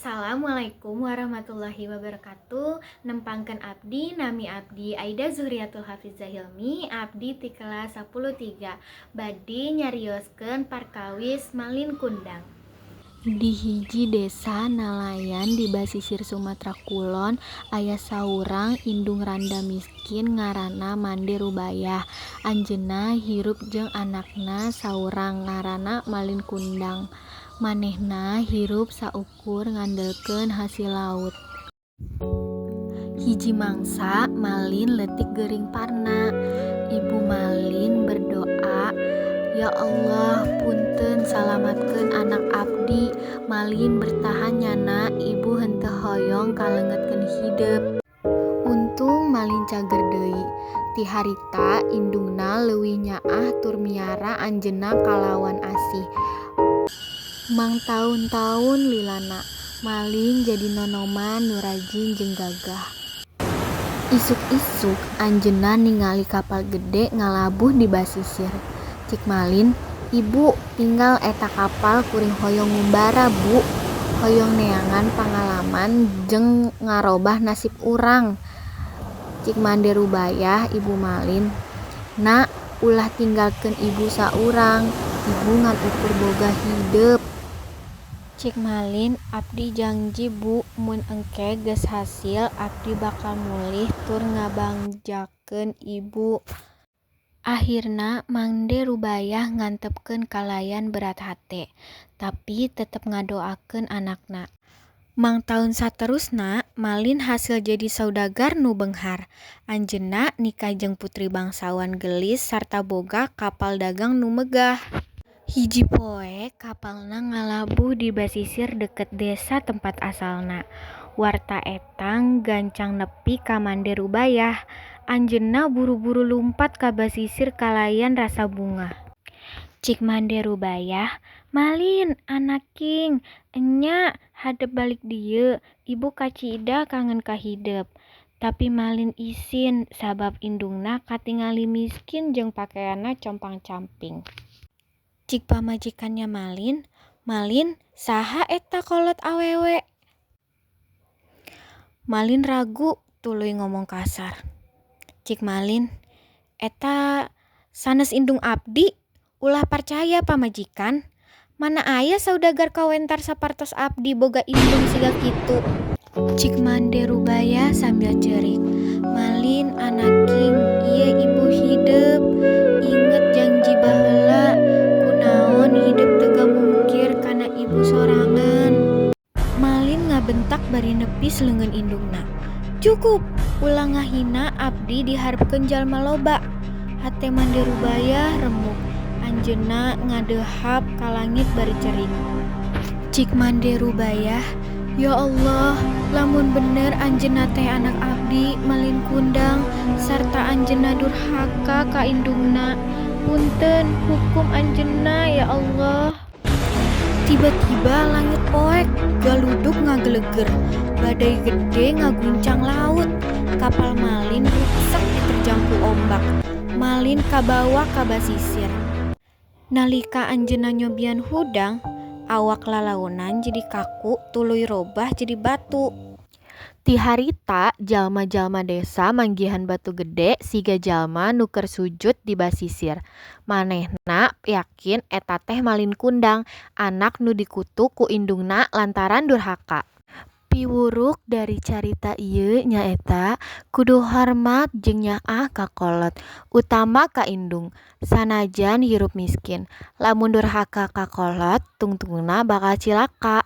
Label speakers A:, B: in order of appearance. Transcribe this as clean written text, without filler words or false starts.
A: Assalamualaikum warahmatullahi wabarakatuh. Nempangkeun abdi, nami abdi Aida Zuhriatul Hafizah Hilmi, abdi ti kelas 10 3. Bade nyarioskeun perkawis Malin Kundang. Di hiji desa nalayan di basisir Sumatra Kulon aya saurang indung randa miskin ngaranna Mande Rubayah. Anjeunna hirup jeung anakna saurang ngaranna Malin Kundang. Manehna hirup saukur ngandelkeun hasil laut. Hiji mangsa Malin leutik gering parna. Ibu Malin berdoa, "Ya Allah, punten salamatkeun anak abdi." Malin bertahan nyana ibu henteu hoyong kaleungetkeun hidep. Untung Malin cager deui. Ti harita indungna leuwih nyaah tur miara anjeunna kalawan asih. Mangtaun-taun lilana, Malin jadi nonoman nu rajin jeung gagah. Isuk-isuk anjeunna ningali kapal gede ngalabuh di basisir. Cek Malin, "Ibu, tinggal eta kapal kuring hoyong ngumbara, Bu. Hoyong neangan pangalaman jeung ngarobah nasib urang." Cik Mande Rubayah, ibu Malin, "Na, ulah tinggalkeun ibu saurang, ibu ngan ukur boga hidep." Cik Malin, "Abdi jangji, Bu, mun engke geus hasil abdi bakal mulih tur ngabagjakeun ibu." Ahirna Mande Rubayah ngantepkeun kalayan berat hate, tapi tetep ngadoakeun anakna. Mangtaun saterusna Malin hasil jadi saudagar nu beunghar. Anjeunna nikah jeung putri bangsawan geulis sarta boga kapal dagang nu megah. Hiji poe kapalna ngalabuh di basisir deukeut desa tempat asalna. Warta eta gancang nepi ka Mande Rubayah. Anjeunna buru-buru lumpat ka basisir kalayan rasa bungah. Cik Mande Rubayah, "Malin, anaking, enya hadep balik dieu, ibu kacida kangen ka hidep." Tapi Malin isin sabab indungna katingali miskin jeung pakeanna compang-camping. Cik pamajikanna Malin, "Malin, saha eta kolot awewe?" Malin ragu tuluy ngomong kasar. Cik Malin, "Eta sanes indung abdi, ulah parcaya pamajikan. Mana aya saudagar kawentar sapartos abdi boga indung siga kitu." Cik Mande Rubayah sambil ceurik, "Malin anaking, ieu ibu hidep. Inget jangji baheula, kunaon hidep teu gamungkir kana ibu sorangan." Malin ngabentak bari nepis leungeun indungna. "Cukup, ulah ngahina abdi diharepkeun jalma loba." Hate Mande Rubayah remuk. Anjeunna ngadeuhap ka langit bari ceurik. Cik Mande Rubayah, "Ya Allah, lamun bener anjeunna teh anak abdi, Malin Kundang, sarta anjeunna durhaka ka indungna, punten hukum anjeunna ya Allah." Tiba-tiba langit poek, galudug ngageleger, badai gede ngaguncang laut. Kapal Malin ruksak diterjang ku ombak. Malin kabawa ka basisir. Nalika anjeunna nyobian hudang, awak lalaunan jadi kaku tuluy robah jadi batu. Ti harita jalma-jalma desa manggihan batu gede siga jalma nu keur sujud di basisir. Manehna yakin eta teh Malin Kundang, anak nu dikutuk ku indungna lantaran durhaka. Piwuruk dari carita ieu nyaeta kudu hormat jeung nyaah ka kolot, utama ka indung, sanajan hirup miskin. Lamun durhaka ka kolot tungtungna bakal cilaka.